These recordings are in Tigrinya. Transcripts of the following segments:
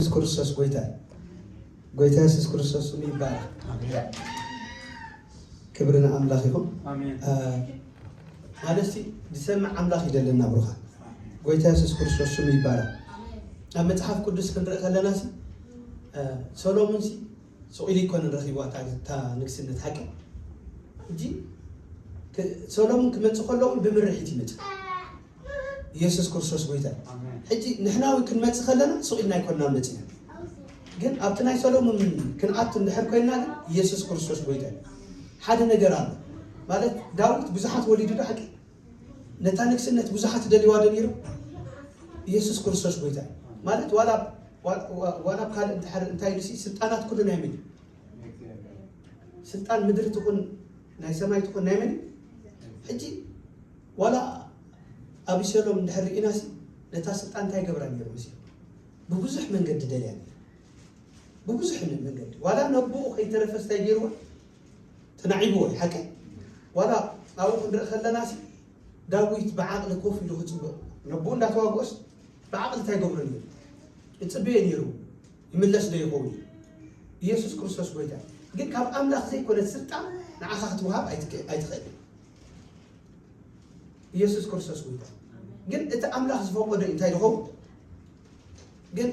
ክርስቶስ ጎይታ እዩ። ጎይታ የሱስ ክርስቶስ ስሙ ይባረክ። ክብሪ ንኣምላኽ ይኹን። ኣሜን። እ፣ ማለት ሲ ዝሰምዕ ኣምላኽ ይደለና ብሩኻ። ጎይታ የሱስ ክርስቶስ ስሙ ይባረክ። ኣብ መጽሓፍ ቅዱስ ክንርኢ ከለና ሲ፣ እ፣ ሰሎሞን ሲ ስቕ ኢሉ ይኮነን ረኺብዋ እታ፣ እታ ንግስነት ሓቂ። ሕጂ ክ-፣ ሰሎሞን ክመጽእ ከሎ እውን ብምርሒት ይመጽእ። ኢየሱስ ክርስቶስ ጎይታ እዩ። ኣሜን። ሕጂ ንሕና እውን ክንመጽእ ከለና ስቕ ኢልና ኣይኮንና መጺና። ግን ኣብቲ ናይ ሰሎሞን ክንኣቱ እንድሕር ኮይንና ግን ኢየሱስ ክርስቶስ ጎይታ እዩ። ሓደ ነገር ኣሎ። ማለት ዳዊት ብዙሓት ወሊዱ ዶ ሓቂ? ነታ ንግስነት ብዙሓት ደልዋ ዶ ነይሩ? ኢየሱስ ክርስቶስ ጎይታ እዩ። ማለት ዋላ፣ ዋ-፣ ዋ-፣ ዋላ ኣብ ካልእ እንድሕር እንታይ ኢሉ ሲ ስልጣናት ኩሉ ናይ መን እዩ? ስልጣን ምድሪ ትኹን ናይ ሰማይ ትኹን ናይ መን እዩ? ሕጂ ዋላ ኣቢሰሎም እንድሕር ርኢና ሲ ነታ ስልጣን እንታይ ገብራ ነይሩ መሲሉ? ብብዙሕ መንገዲ ደልያ ነይሩ። ብብዙሕ መንገዲ። ዋላ ነቦኡ ከይተረፈ እንታይ ገይርዎ? ተናዒብዎ እዩ፣ ሓቂ? ዋላ ኣብኡ ክንርኢ ከለና ሲ ዳዊት ብዓቕሊ ኮፍ ኢሉ ክጽበ፣ ነቦኡ እንዳተዋግኦስ ብዓቕሊ እንታይ ገብሮ ነይሩ? ይጽበዮ ነይሩ። ይምለስ ዶ ይኸውን? ኢየሱስ ክርስቶስ ጎይታ። ግን ካብ ኣምላኽ ዘይኮነት ስልጣን ንዓኻ ክትወሃብ ኣይትክ-፣ ኣይትኽእልን። ኢየሱስ ክርስቶስ ጎይታ። ግን እቲ ኣምላኽ ዝፈቀዶ እንታይ ዝኸውን? ግን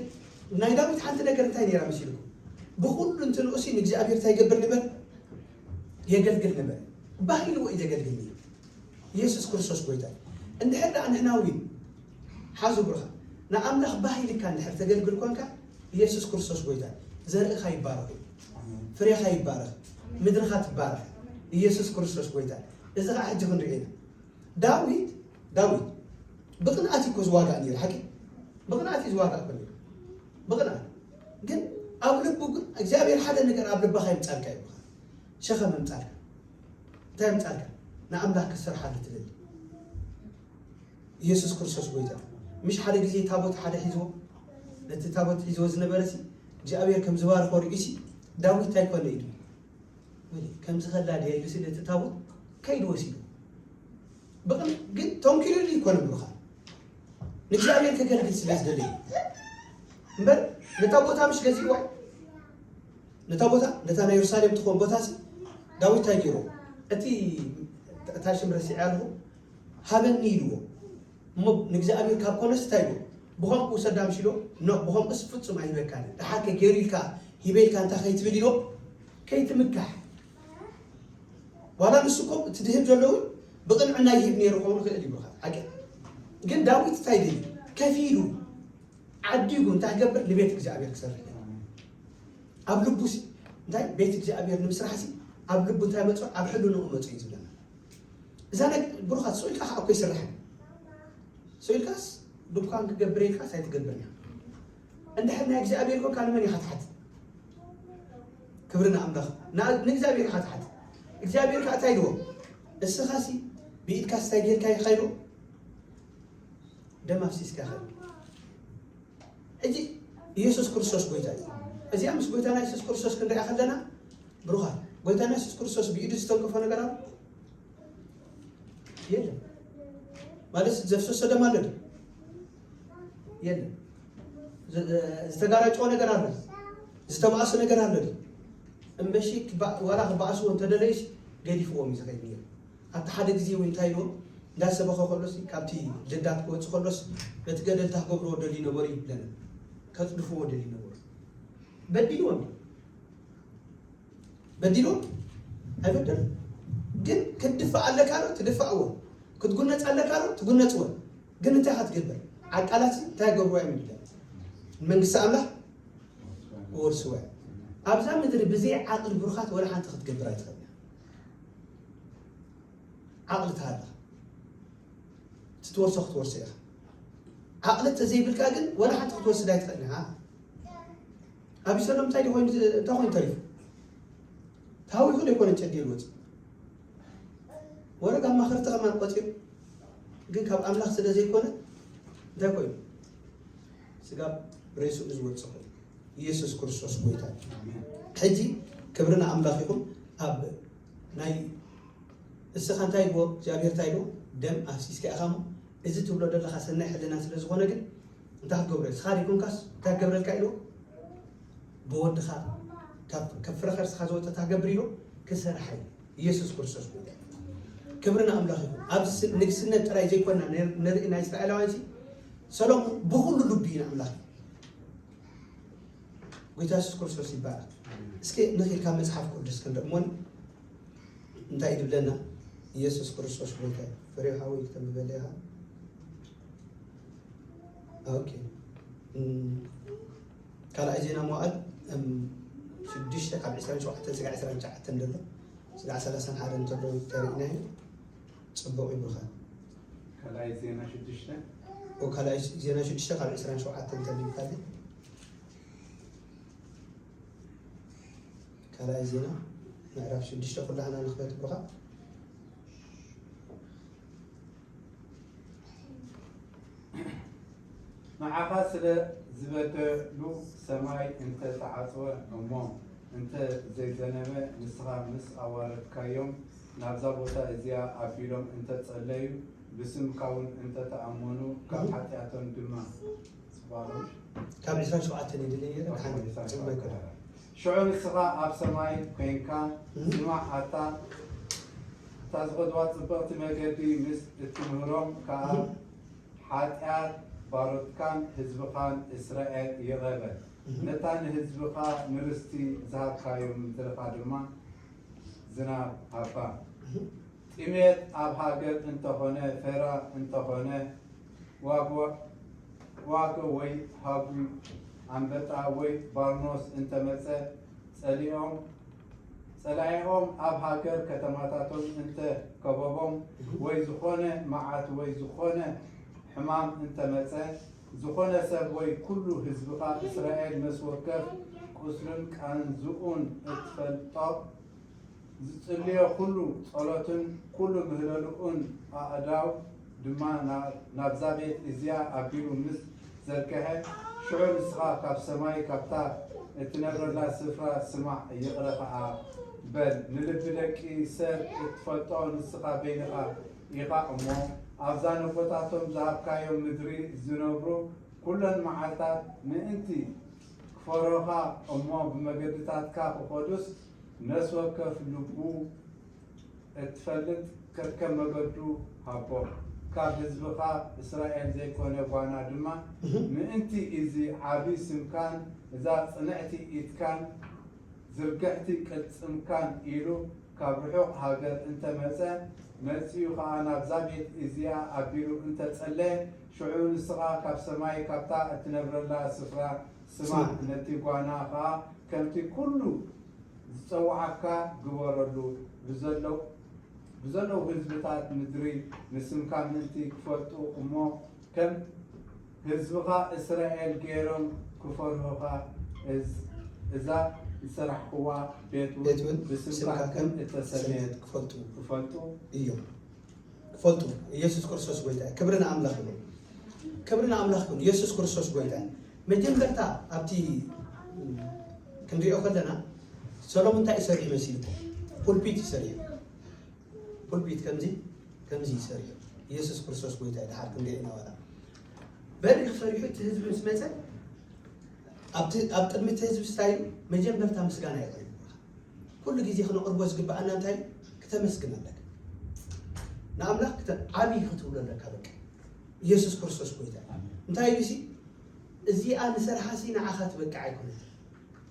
ናይ ዳዊት ሓንቲ ነገር እንታይ ነይራ መሲልኩም? ብኹሉ እንትንኡ ሲ ንእግዚኣብሔር እንታይ ይገብር ነበር? የገልግል ነበር። ባህልዎ እዩ ዘገልግል ነይሩ። ኢየሱስ ክርስቶስ ጎይታ እዩ። እንድሕር ደኣ ንሕና እውን ሓዙ ብርኻ ንኣምላኽ ባህ ኢልካ እንድሕር ተገልግል ኮንካ፣ ኢየሱስ ክርስቶስ ጎይታ እዩ። ዘርእኻ ይባረኽ እዩ። ፍሬኻ ይባረኽ። ምድርኻ ትባረኽ። ኢየሱስ ክርስቶስ ጎይታ እዩ። እዚ ኸዓ ሕጂ ክንሪኦ ኢና። ዳዊት፣ ዳዊት ብቕንኣት እዩ እኮ ዝዋጋእ ነይሩ፣ ሓቂ? ብቕንኣት እዩ ዝዋጋእ እኮ ነይሩ። ብቕንኣት። ግን ኣብ ልቡ ግን እግዚኣብሔር ሓደ ነገር ኣብ ልባኻ ይምጻልካ እዩ። ሸኸም ይምጻልካ። እንታይ ይምጻልካ? ንኣምላኽ ክትሰርሓሉ ትደሊ። ኢየሱስ ክርስቶስ ጎይታ። ምሽ ሓደ ግዜ ታቦት ሓደ ሒዝዎ፣ ነቲ ታቦት ሒዝዎ ዝነበረ ሲ እግዚኣብሔር ከም ዝባርኾ ርእዩ ሲ ዳዊት እንታይ ኮነ ኢሉ? ወይኔ፣ ከምዚ ከላ ድያ ኢሉ ሲ ነቲ ታቦት ከይዱ ወሲዱ። ብቕን-፣ ግን ተንኪሉሉ ይኮነ ብሩኻ። ንእግዚኣብሔር ከገልግል ስለ ዝደለየ። እምበር ነታ ቦታ ምሽ ገዚእዋ። ነታ ቦታ፣ ነታ ናይ የሩሳሌም ትኾን ቦታ ሲ ዳዊት እንታይ ገይሩ? እቲ፣ እታ ሽም ረሲዐ ኣለኹ፣ ሃበኒ ኢልዎ። እሞ ንእግዚኣብሔር ካብ ኮነስ እንታይ ኢልዎ? ብኸምኡ ውሰዳ ምሽ ኢልዎ? ኖ፣ ብኸምኡስ ፍጹም ኣይህበካን። ደሓር ከ ገይሩ ኢልካ፣ ሂበ ኢልካ እንታይ ከይትብል ኢልዎ? ከይትምካሕ። ዋላ ንሱ እኮ እቲ ድህብ ዘሎ እውን ብቕንዕና ይህብ ነይሩ ክኸውን ይኽእል እዩ፣ ብሩኻት። ሓቂ። ግን ዳዊት እንታይ ኢሉ? ከፊሉ፣ ዓዲጉ እንታይ ክገብር? ንቤት እግዚኣብሔር ክሰርሕ። ኣብ ልቡ ሲ፣ እንታይ? ቤት እግዚኣብሔር ንምስራሕ ሲ፣ ኣብ ልቡ እንታይ መጽኦ? ኣብ ሕልንኡ መጽኦ እዩ ዝብለና። እዛ ነግ-፣ ብሩኻት፣ ስቕ ኢልካ ከዓ እኮ ይስራሕ። ስቕ ኢልካስ ድኳን ክገብር ኢልካስ ኣይትገብርን ኢኻ። እንድሕር ናይ እግዚኣብሔር ኮንካ ንመን ኢኻ ትሓት? ክብሪ ንኣምላኽ። ና-፣ ንእግዚኣብሔር ኢኻ ትሓት። እግዚኣብሔር ከዓ እንታይ ኢልዎ? እስኻሲ ብኢድካስ እንታይ ጌርካ ኢኻ ኢልዎ? ደም ኣፍሲስካ ኢኻ ኢልዎ። ሕጂ ኢየሱስ ክርስቶስ ጎይታ እዩ። እዚኣ ምስ ጎይታና ኢየሱስ ክርስቶስ ክንሪኣ ከለና፣ ብሩኻት፣ ጎይታና ኢየሱስ ክርስቶስ ብኢዱ ዝተንከፎ ነገር ኣሎ? የለን። ማለት ዘፍሰሶ ደም ኣሎ ድዩ? የለን። ዝ-፣ ዝተጋራጨወ ነገር ኣሎ ድዩ? ዝተባእሰ ነገር ኣሎ ድዩ? እምበሺ ክባ-፣ ዋላ ክባእስዎ እንተደለዩስ ገዲፍዎም እዩ ዝኸይድ ነይሩ። ኣብቲ ሓደ ግዜ እውን እንታይ ኢልዎም? እንዳሰበኸ ከሎስ፣ ካብቲ ልዳት ክወጽእ ከሎስ፣ በቲ ገደልታ ክገብርዎ ደልዩ ነበሩ ይብለና። ከጽድፍዎ ደልዩ ነበሩ። በዲልዎም። በዲልዎም? ኣይበደሉን። ግን ክትድፋእ ኣለካ ዶ? ትድፋእዎ። ክትጉነጽ ኣለካ ዶ? ትጉነጽዎ። ግን እንታይ ኢኻ ትገብር? ዓቃላት እንታይ ይገብርዋ እዮም ይብለና? መንግስቲ ኣምላኽ ክወርስዋ እዮም። ኣብዛ ምድሪ ብዘይ ዓቕሊ ብሩኻት ወላ ሓንቲ ክትገብር ኣይትኽእልን ኢኻ። ዓቕሊ ተሃልኻ፣ እቲ ትወርሶ ክትወርሶ ኢኻ። ዓቕሊ እንተዘይብልካ ግን ወላ ሓንቲ ክትወስድ ኣይትኽእልን ኢኻ። ኣቢሰሎም እንታይ ድዩ ኮይኑ፣ እንታይ ኮይኑ ተሪፉ? ተሃዊኹ ዶ ኣይኮነን ጨዲሩ ወፂኡ? ወረ ጋማ ኸርቲ ከማን ቆፂሩ፣ ግን ካብ ኣምላኽ ስለ ዘይኮነ እንታይ ኮይኑ? ስጋብ ሬስኡ ዝወፅእ ኮይኑ። ኢየሱስ ክርስቶስ ጎይታ እዩ። ሕጂ ክብሪ ንኣምላኽ ይኹን። ኣብ ናይ እስኻ እንታይ ኢልዎ? እግዚኣብሔር እንታይ ኢልዎ? ደም ኣፍሲስካ ኢኻ እሞ፣ እዚ ትብሎ ዘለኻ ሰናይ ሕልና ስለ ዝኾነ ግን እንታይ ክትገብሮ? እስኻ ዘይኮንካስ እንታይ ክገብረልካ ኢልዎ? ብወድኻ ካብ ፍረ ከርስኻ ዝወፀ ታገብር ኢሉ ክሰርሓ እዩ። ኢየሱስ ክርስቶስ ጎይታ እዩ። ክብሪ ንኣምላኽ ይኹን። ኣብ ንግስነት ጥራይ ዘይኮና ንርኢ ናይ እስራኤላውያን ሲ ሰሎሞን ብኩሉ ልቡ እዩ ንኣምላኽ። ጎይታ የሱስ ክርስቶስ ይባረክ። እስኪ ንኺድ ካብ መጽሓፍ ቅዱስ ክንርኢ እሞ እንታይ እዩ ዝብለና? ኢየሱስ ክርስቶስ ጎይታ እዩ። ፍሬው ሓወይ ክተንብበለይ ኢኻ። ኦኬ። ካልኣይ ዜና መዋዕል ሽዱሽተ ካብ ዕስራን ሸውዓተን ስጋዕ ዕስራን ትሽዓተን ዘሎ ስጋዕ ሰላሳን ሓደን እንተሎ ተሪእናዮ ጽቡቕ ይብልኻ። ካልኣይ ዜና ሽዱሽተ ካልኣይ ዜና ሽዱሽተ ካብ ዕስራን ሸውዓተን እንተሊምካለይ ካልኣይ ዜና ምዕራፍ ሽዱሽተ ኩላህና ንኽበት ብኻ ንዓኻ ስለ ዝበደሉ ሰማይ እንተ ተዓጽወ እሞ እንተ ዘይዘነበ ንስኻ ምስ ኣዋረድካዮም ናብዛ ቦታ እዚኣ ኣቢሎም እንተ ጸለዩ ብስምካ እውን እንተ ተኣመኑ ካብ ሓጢኣቶም ድማ ጽባሮም ካብ ዕስራን ሸውዓተን ይድለ ነይረ። ደሓን ጽቡቕ ኣይኮነ። ሽዑ ንስኻ ኣብ ሰማይ ኮይንካ ስማዕ ኣታ እታ ዝኸድዋ ጽብቕቲ መገዲ ምስ እትምህሮም ከኣ ሓጢኣት ባሮትካን ህዝብኻን እስራኤል ይቕረ በል። ነታ ንህዝብኻ ንርስቲ ዝሃብካዮም ምድርኻ ድማ ዝናብ ሃባ። ጥሜት ኣብ ሃገር እንተኾነ፣ ፈራ እንተኾነ፣ ዋጎ ወይ ሃጉ ኣንበጣ ወይ ባርኖስ እንተመጸ፣ ጸሊኦም ጸላኢኦም ኣብ ሃገር ከተማታቶም እንተ ከበቦም ወይ ዝኾነ መዓት ወይ ዝኾነ ሕማም እንተ መጸ፣ ዝኾነ ሰብ ወይ ኩሉ ህዝብኻ እስራኤል ነፍሲ ወከፍ ቁስሉን ቃንዝኡን እትፈልጦ ዝጽልዮ ኩሉ ጸሎትን ኩሉ ምህለልኡን ኣእዳው ድማ ናብዛ ቤት እዚኣ ኣቢሉ ምስ ዘርግሐ፣ ሽዑ ንስኻ ካብ ሰማይ ካብታ እትነብረላ ስፍራ ስማዕ፣ ይቕረ ኸኣ በል። ንልቢ ደቂ ሰብ እትፈልጦ ንስኻ በይንኻ ኢኻ እሞ፣ ኣብዛ ነቦታቶም ዝሃብካዮም ምድሪ ዝነብሩ ኩለን መዓልታት ምእንቲ ክፈርሁኻ እሞ ብመገድታትካ ክኸዱስ ነፍሲ ወከፍ ልቡ እትፈልጥ ከከም መገዱ ሃቦ። ካብ ህዝብኻ እስራኤል ዘይኮነ ጓና ድማ ምእንቲ እዚ ዓቢ ስምካን እዛ ጽንዕቲ ኢድካን ዝርግሕቲ ቅልጽምካን ኢሉ ካብ ርሑቕ ሃገር እንተ መጸ፣ መጺኡ ኸኣ ናብዛ ቤት እዚኣ ኣቢሉ እንተ ጸለየ፣ ሽዑ ንስኻ ካብ ሰማይ ካብታ እትነብረላ ስፍራ ስማዕ፣ ነቲ ጓና ኸኣ ከምቲ ኩሉ ዝጸውዓካ ግበረሉ። ብዘለዉ ህዝብታት ምድሪ ንስምካ ምእንቲ ክፈልጡ እሞ ከም ህዝብኻ እስራኤል ገይሮም ክፈርሁኻ፣ እዛ ዝሰራሕኽዋ ቤት እውን ብስምካ ከም እተሰምየት ክፈልጡ እዮም። ክፈልጡ ኢየሱስ ክርስቶስ ጎይታ እዩ። ክብሪ ንኣምላኽ ይኹን። ክብሪ ንኣምላኽ ይኹን። ኢየሱስ ክርስቶስ ጎይታ እዩ። መጀመርታ ኣብቲ ክንሪኦ ከለና ሰሎሞን እንታይ እዩ ሰሪሑ መሲሉ? ፑልፒት እዩ ሰሪሑ። ፑልፒት ከምዚ ከምዚ እዩ ሰሪሑ። ኢየሱስ ክርስቶስ ጎይታ እዩ። ድሓር ክንሪኦ ኢና ዋላ በሪኽ ሰሪሑ እቲ ህዝቢ ምስ መጸ ኣብቲ ኣብ ቅድሚ እቲ ህዝቢ ስታይ መጀመርታ ምስጋና የቕርብ። ኩሉ ግዜ ክነቕርቦ ዝግብኣና እንታይ ክተመስግን ኣለካ ንኣምላኽ ዓብዪ ክትብሎ ኣለካ። በቃ ኢየሱስ ክርስቶስ ጎይታ እንታይ ኢሉ ሲ እዚኣ ንሰርሓ ሲ ንዓኻ ትበቅዕ ኣይኮነት።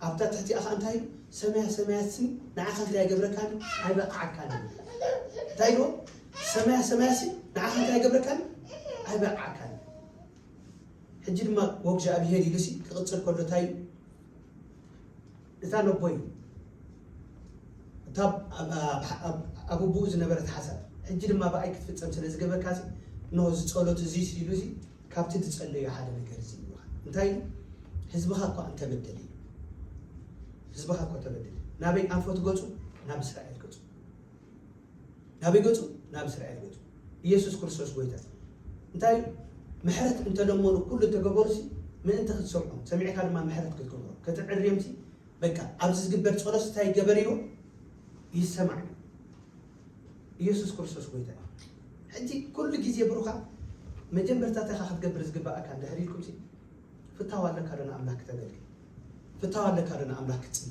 ኣብታ ትሕቲኣ ኸዓ እንታይ ኢሉ ሰማያ ሰማያት ሲ ንዓኻ እንታይ ኣይገብረካን ኣይበቕዓካን። እንታይ ኢልዎ ሰማያ ሰማያት ሲ ንዓኻ እንታይ ኣይገብረካን ኣይበቕዓካን። ሕጂ ድማ ወእግዚኣብሄር ኢሉ ሲ ክቕጽል ከሎ እንታይ ኢሉ እታ ነቦይ እታ ኣብ ብኡ ዝነበረት ሓሳብ ሕጂ ድማ ብኣይ ክትፍጸም ስለ ዝገበርካ ሲ እነሆ እዚ ጸሎት እዚ ኢሉ ሲ ካብቲ ዝጸለዮ ሓደ ነገር እዚ እዩ። እንታይ ኢሉ ህዝብኻ እኳ እንተበደለ እዩ። ህዝብኻ እኳ ተበደለ ናበይ ኣንፈት ገጹ ናብ እስራኤል ገጹ ናበይ ገጹ ናብ እስራኤል ገጹ ኢየሱስ ክርስቶስ ጎይታ እንታይ ምሕረት እንተለመኑ ኩሉ እንተገበሩ ሲ ምእንቲ ክትሰምዖም ሰሚዕካ ድማ ምሕረት ክትገብሮም ክትዕርዮም ሲ በቃ ኣብዚ ዝግበር ጸሎት እንታይ ይገበር ኢሉ ይሰማዕ እዩ። ኢየሱስ ክርስቶስ ጎይታ እዩ። ሕጂ ኩሉ ግዜ ብሩኻ መጀመርታ ተኻ ክትገብር ዝግባኣካ እንድሕር ኢልኩም ሲ ፍታው ኣለካ ዶ ንኣምላኽ ክተገልግል? እታው ኣለካ ዶ ንኣምላኽ ክትጽሊ?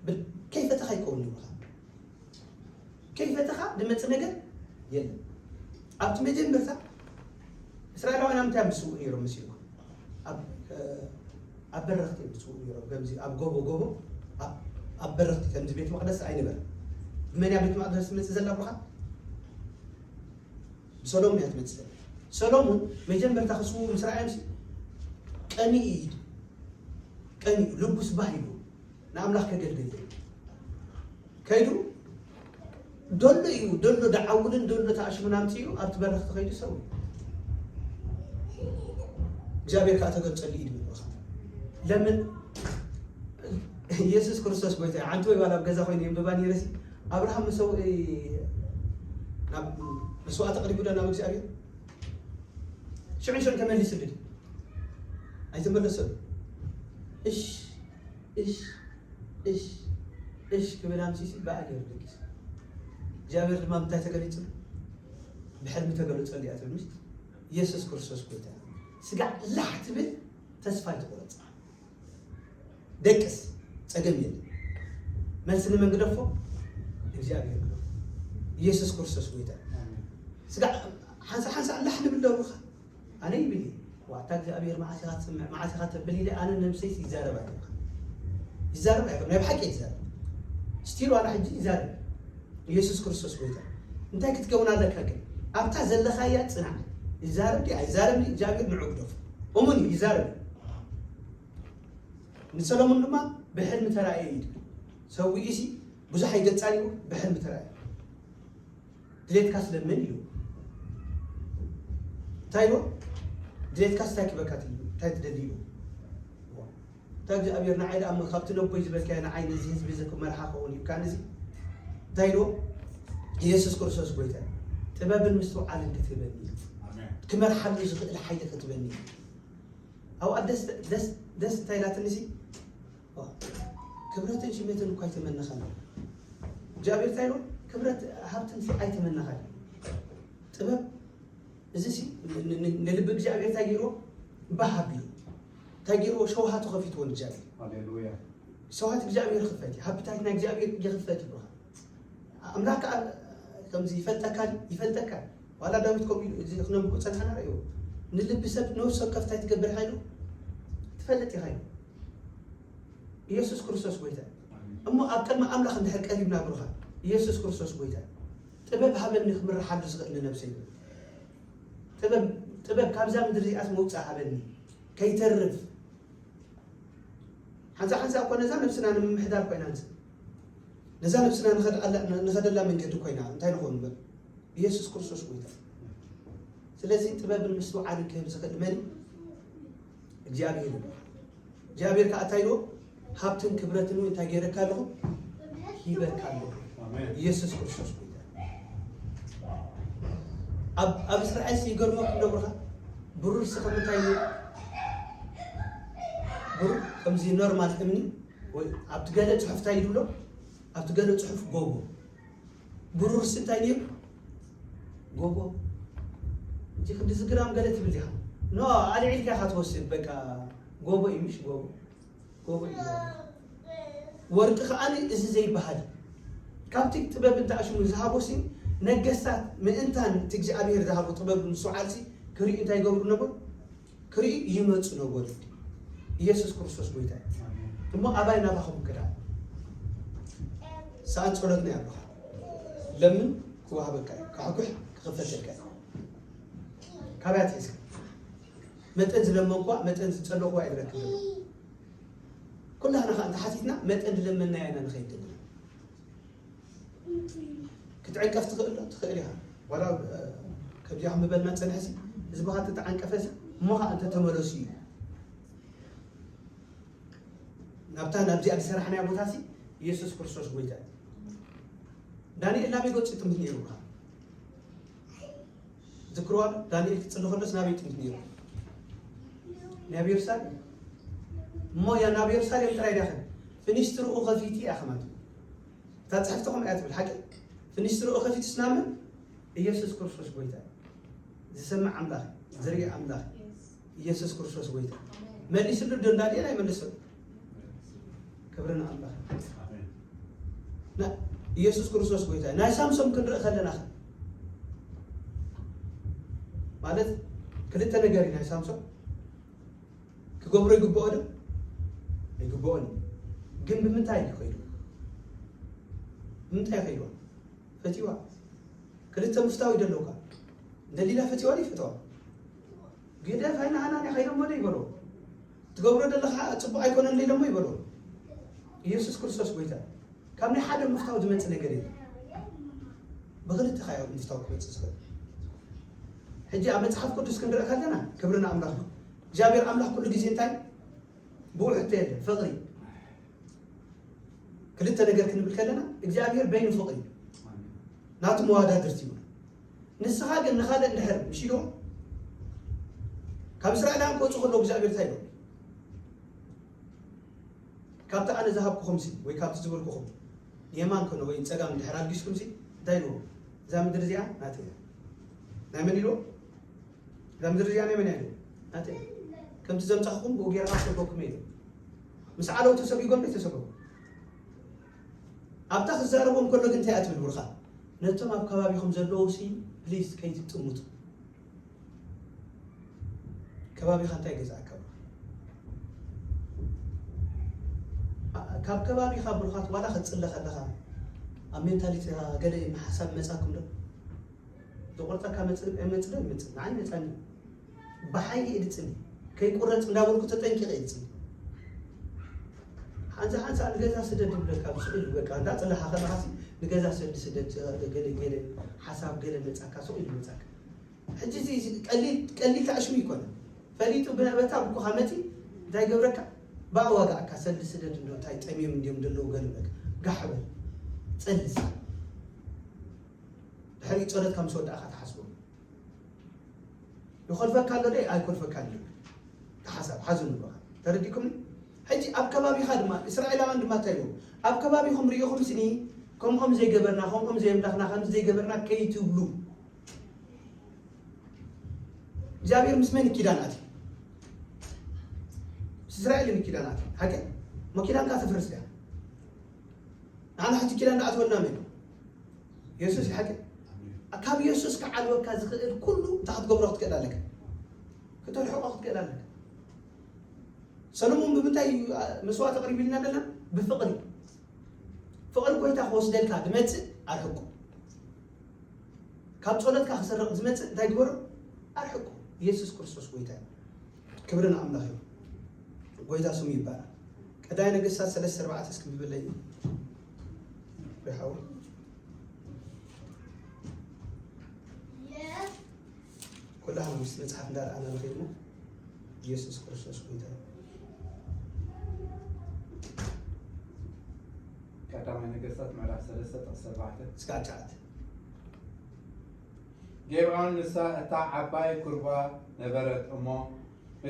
ብል-፣ ከይፈተኻ ኣይከውን ይብልኻ። ከይፈተኻ ዝመጽእ ነገር የለን። ኣብቲ መጀመርታ እስራኤላውያን ኣብ ምንታይ እዮም ዝስውኡ ነይሮም መሲልኩም? ኣብ፣ እ፣ ኣብ በረኽቲ እዮም ዝስውኡ ነይሮም። ከምዚ ኣብ ጎቦ ጎቦ፣ ኣብ፣ ኣብ በረኽቲ ከምዚ ቤት መቕደስ ኣይነበረን። ብመን እያ ቤት መቕደስ ትመጽእ ዘላ ብሩኻ? ብሰሎሞን እያ ትመጽእ ዘላ። ሰሎሞን መጀመርታ ክስውኡ ምስ ረኣዮም ሲ ቀኒኡ እዩ። ቀኒኡ ልቡስ ባህ ኢሉ ንኣምላኽ ከገልግል እዩ። ከይዱ ደሎ እዩ፣ ደሎ ደዓውልን ደሎ ተኣሽሙን ኣምጺኡ ኣብቲ በረኽቲ ከይዱ ሰው እግዚኣብሔር ከዓ ተገልጸሉ እዩ ድብል። ለምን? ኢየሱስ ክርስቶስ ጎይታ እዩ። ሓንቲ ወይ ባል ኣብ ገዛ ኮይኑ የንብባ ነይረ ሲ፣ ኣብርሃም መሰውኢ ናብ መስዋዕቲ ኣቕሪቡ ዶ ናብ እግዚኣብሔር? ሽዑ ሽዑ ተመሊስሉ ድዩ? ኣይተመለሰሉ። እሽ፣ እሽ፣ እሽ፣ እሽ ክብል ኣምሲሲ ብኣ ገይሩ ደቂሱ። እግዚኣብሔር ድማ ምንታይ ተገሊጹ? ብሕልሚ ተገለጸሉ እያ ትብል፣ ምስ ኢየሱስ ክርስቶስ ጎይታ። ስጋዕ ላሕ ትብል፣ ተስፋ ኣይትቑረጽ። ደቅስ፣ ጸገም የለን። መልሲ ንመን ግደፎ? እግዚኣብሔር ግደፎ። ኢየሱስ ክርስቶስ ጎይታ። ኣሜን። ስጋዕ ሓንሳእ ሓንሳእ ላሕ ንብል ዶ ብኻ? ኣነ ይብል እየ። ዋታ እግዚኣብሔር መዓስ ኢኻ ትስምዕ፣ መዓስ ኢኻ ተብል ኢለ ኣነ ነብሰይስ ይዛረብ ኣይብልካ። ይዛረብ ኣይብልካ። ናይ ብሓቂ ይዛረብ። ስቲል ዋላ ሕጂ ይዛረብ። ኢየሱስ ክርስቶስ ጎይታ። እንታይ ክትከውን ኣለካ ግን? ኣብታ ዘለኻያ ጽናዕ። ይዛረብ ድዩ ኣይዛረብ ድዩ እግዚኣብሔር ንዑ ግደፎ። እሙን እዩ፣ ይዛረብ። ንሰሎሞን ድማ ብሕልሚ ተራእየ እዩ። ሰዊኡ ሲ ብዙሕ ኣይገጻን እዩ፣ ብሕልሚ ተራእየ። ድሌትካ ስለምን እዩ። እንታይ ኢሉ? ድሌትካ እንታይ ክበካ ትብል? እንታይ ትደሊ ኢሉ? እንታይ እግዚኣብሔር ንዓይ ደኣ እሞ ካብቲ ነቦይ ዝበልካዮ ንዓይ ነዚ ህዝቢ እዚ ክመርሓ ክኸውን እዩ። ካን እዚ እንታይ ኢሉ? ኢየሱስ ክርስቶስ ጎይታ እዩ። ጥበብን ምስትውዓልን ክትህበኒ እዩ። ኣሜን። ክመርሓሉ ዝኽእል ሓይሊ ክትበኒ እዩ። ኣብኣ ደስ፣ ደስ፣ ደስ እንታይ ኢላትኒ ሲ? ዋ፣ ክብረትን ሽመትን እኳ ኣይተመነኻን። እግዚኣብሔር እንታይ ኢሉ? ክብረት ሃብትን ሲ ኣይተመነኻን። ጥበብ፣ እዚ ሲ ን-፣ ን-፣ ን-፣ ንልቢ እግዚኣብሔር እንታይ ገይርዎ? ባህ ኣቢሉ። እንታይ ገይርዎ? ሸውሃቱ ከፊትዎ ንእግዚኣብሔር። ሃሌሉያ። ሸውሃት እግዚኣብሔር ክፈት እዩ። ሃብታት ናይ እግዚኣብሔር ይኽፈት እዩ ብሩኻ። ኣምላኽ ከኣ ከምዚ ይፈልጠካ ድዩ? ይፈልጠካ። ዋላ ዳዊት ከምኡ ኢሉ፣ እዚ ክነንብቦ ጸናሕና ርእይዎ። ንልቢ ሰብ፣ ነፍሲ ወከፍ እንታይ ትገብር ኢኻ ኢሉ? ትፈልጥ ኢኻ ኢሉ። ኢየሱስ ክርስቶስ ጎይታ። እሞ ኣብ ቅድሚ ኣምላኽ እንድሕር ቀሪብና ብሩኻ፣ ኢየሱስ ክርስቶስ ጎይታ። ጥበብ ሃበኒ ክምርሓሉ ዝኽእል ንነብሰይ። ጥበብ፣ ጥበብ ካብዛ ምድሪ እዚኣስ መውጽእ ሃበኒ። ከይተርፍ። ሓንሳ ሓንሳ እኮ ነዛ ነብስና ንምምሕዳር ኮይና ንስ-፣ ነዛ ነብስና ንኸድኣላ-፣ ንኸደላ መንገዲ ኮይና እንታይ ንኾን ንበል? ኢየሱስ ክርስቶስ ጎይታ። ስለዚ ጥበብን ምስትውዓልን ክህብ ዝኽእል መን እዩ? እግዚኣብሔር እዩ። እግዚኣብሔር ከኣ እንታይ ኢልዎ? ሃብትን ክብረትን እውን እንታይ ገይረካ ኣለኹ? ሂበካ ኣለኹ። ኣሜን። ኢየሱስ ክርስቶስ ጎይታ። ኣብ፣ ኣብ እስራኤል ሲ ይገርመኩም ዶ ብሩኻ? ብሩር ሲ ከም እንታይ እዩ? ብሩር ከምዚ ኖርማል እምኒ ወይ ኣብቲ ገለ ጽሑፍ እንታይ ይብሎ? ኣብቲ ገለ ጽሑፍ ጎቦ። ብሩር ሲ እንታይ ነይሩ? ጎቦ። እንጂ ክንድዚ ግራም ገለ ትብል ኢኻ። ኖ፣ ኣልዒልካ ኢኻ ትወስድ፣ በቃ ጎቦ እዩ፣ ምሽ ጎቦ። ጎቦ እዩ። ወርቂ ከኣ እዚ ዘይበሃል። ካብቲ ጥበብ እንተ ኣሽሙ ዝሃቦ ሲ፣ ነገስታት ምእንታን እቲ እግዚኣብሔር ዝሃቦ ጥበብ ምስትውዓል ሲ፣ ክርእዩ እንታይ ይገብሩ ነበሩ? ክርኢ ይመጹ ነበሩ። ኢየሱስ ክርስቶስ ጎይታ እዩ። እሞ ኣባይ ናባኹም ክዳ ሰኣን ጸሎትና ያብኻ። ለምን ክዋሃበካ እዩ። ካሕኩሕ ክኽፈተልካ እዩ። ካበያ ትሒዝካ? መጠን ዝለመንኳ፣ መጠን ዝጸለኹዋ እዩ ዝረክብ ዘሎ። ኩላህና ኸኣ እንተሓቲትና መጠን ዝለመንናዮ ኢና ንኸይድ ዘለና። ክትዕንቀፍ ትኽእል ዶ? ትኽእል ኢኻ። ዋላ፣ እ፣ ከምዚኣ ክንብበልና ጸንሐ ሲ፣ ህዝብኻ እንተተዓንቀፈ ሲ፣ እሞ ኸኣ እንተ ተመለሱ እዩ። ናብታ፣ ናብዚኣ ዝሰራሕናያ ቦታ ሲ፣ ኢየሱስ ክርስቶስ ጎይታ እዩ። ዳንኤል ናበይ ገጹ ይጥምት ነይሩ ብኻ? ዝክርዋ ዶ? ዳንኤል ክጽሊ ከሎስ ናበይ ይጥምት ነይሩ? ናብ የሩሳሌም። እሞ ያ ናብ የሩሳሌም ጥራይ ዳኸ? ፍኒስትርኡ ከፊቱ እያ ከማት። እታ ጽሕፍቲ ከምኡ እያ ትብል፣ ሓቂ? ፍኒስትርኡ ከፊቱ ስናምን ኢየሱስ ክርስቶስ ጎይታ እዩ። ዝሰምዕ ኣምላኽ፣ ዝርኢ ኣምላኽ፣ ኢየሱስ ክርስቶስ ጎይታ። መሊስሉ ዶ ዳንኤል? ኣይመለሰሉ። ክብሪ ንኣምላኽ። ና- ኢየሱስ ክርስቶስ ጎይታ እዩ። ናይ ሳምሶም ክንርኢ ከለና ኸ? ማለት ክልተ ነገር እዩ ናይ ሳምሶም። ክገብሮ ይግብኦ ዶ? ይግብኦን እዩ። ግን ብምንታይ እዩ ከይዱ? ብምንታይ ከይዱ? ፈቲዋ። ክልተ ምፍታው ይደለውካ። ደሊላ ፈቲዋ ዶ ይፈተዋ? ግደፍ ኣይናሃናን ኢኻ ኢሎሞ ዶ ይበሎ? ትገብሮ ዘለኻ ጽቡቕ ኣይኮነን ዶ ኢሎሞ ይበሎ? ኢየሱስ ክርስቶስ ጎይታ። ካብ ናይ ሓደ ምፍታው ዝመጽእ ነገር የለን። ብኽልተ ኻዮ ምፍታው ክመጽእ ዝኽእል። ሕጂ ኣብ መጽሓፍ ቅዱስ ክንርኢ ከለና ክብሪ ንኣምላኽ እዩ። እግዚኣብሔር ኣምላኽ ኩሉ ግዜ እንታይ? ብኡ ሕቶ የለን፣ ፍቕሪ። ክልተ ነገር ክንብል ከለና እግዚኣብሔር በይኑ ፍቕሪ እዩ። ናቱ መዋዳድርቲ እዩ። ንስኻ ግን ንኻልእ እንድሕር ምሽ ኢልዎ ካብ እስራኤላውያን ክወፁ ከለዉ እግዚኣብሔር እንታይ ኢሎም? ካብቲ ኣነ ዝሃብኩኹምሲ ወይ ካብቲ ዝበልኩኹም የማን ኮነ ወይ ጸጋም እንድሕር ኣልጊስኩምሲ እንታይ ኢልዎ? እዛ ምድሪ እዚኣ ናተይ እያ። ናይ መን ኢልዎ? እዛ ምድሪ እዚኣ ናይ መን እያ ኢልዎ? ናተይ እያ። ከምቲ ዘምጻኹኹም ብኡ ጌርካ ክሰጎኩም እየ ኢልዎ። ምስ ዓለው ተሰጊጎም ዶ ተሰጎም? ኣብታ ክዛረቦም ከሎ ግን እንታይ እያ ትብል ብርኻ? ነቶም ኣብ ከባቢኹም ዘለዉ ሲ ፕሊስ ከይትጥምቱ። ከባቢኻ እንታይ ገዛእካ? ካብ ከባቢኻ ብሩኻት ዋላ ክትጽለ ከለኻ ኣብ ሜንታሊቲኻ ገለ ሓሳብ መጻኩም ዶ? ዝቆርጸካ መጽእ መጽእ ዶ ይመጽእ? ንዓይ መጻኒ። ብሓይሊ እየ ዝጽሊ። ከይቁረጽ እንዳበልኩ ተጠንቂቐ እየ ዝጽሊ። ሓንሳ ሓንሳ ንገዛ ስደድ ይብለካ ብስቕ ኢሉ በቃ እንዳጽለኻ ከለኻሲ ንገዛ ስደድ ስደድ ገለ ገለ ሓሳብ ገለ መጻካ ስቕ ኢሉ መጻካ። ሕጂ እዚ ቀሊል ቀሊል ታዕሽሙ ይኮነ ፈሊጡ ብነበታ ብኩኻ መጺ እንታይ ገብረካ ብኣዋጋእካ ሰልዲ ስደድ እንዶ እንታይ ጠሚዮም እንዲዮም ዘለዉ ገለ በቃ ጋሕ በል ጸልስ ድሕሪ ጸሎትካ ምስ ወዳእካ ትሓስቦ ይኾልፈካ ኣሎ ዶ ኣይኮልፈካ ኣሎ ተሓሳብ ሓዙ ንብረኻ ተረዲኩም ሕጂ ኣብ ከባቢኻ ድማ እስራኤላውያን ድማ እንታይ ይብሉ ኣብ ከባቢኹም ርኢኹም ስኒ ከምኦም ዘይገበርና ከምኦም ዘየምላኽና ከምዚ ዘይገበርና ከይትብሉ እግዚኣብሔር ምስ መን ኪዳን ኣትዩ? ምስ እስራኤል እዩ ኪዳን ኣትዩ። ሓቂ እሞ ኪዳንካ ተፍርስ እያ። ንዓና ሕጂ ኪዳን ዝኣትወና መን እዩ? የሱስ እዩ። ሓቂ ካብ የሱስ ክዓልወካ ዝኽእል ኩሉ እንታይ ክትገብሮ ክትክእል ኣለካ? ክተርሕቆ ክትክእል ኣለካ። ሰሎሞን ብምንታይ እዩ መስዋዕቲ ኣቕሪቡ ኢልና ዘለና? ብፍቕሪ። ፍቕሪ ጎይታ ክወስደልካ ዝመፅእ ኣርሕቁ። ካብ ጸሎትካ ክሰርቕ ዝመጽእ እንታይ ግበሮ? ኣርሕቁ። ኢየሱስ ክርስቶስ ጎይታ እዩ። ክብሪ ንኣምላኽ እዩ። ጎይታ ስሙ ይባረክ። ቀዳይ ነገስታት ሰለስተ ኣርባዕተ እስኪ ብብለይ እዩ። ይሓው። ኩላህና ምስ መጽሓፍ እንዳረኣና ንኸይድና ኢየሱስ ክርስቶስ ጎይታ እዩ። ቀዳማይ ነገስታት ምዕራፍ ሰለስተ ጥቕሲ ኣርባዕተ። ስጋዕ ትሽዓተ። ጌብዖን ንሳ እታ ዓባይ ኩርባ ነበረት እሞ፣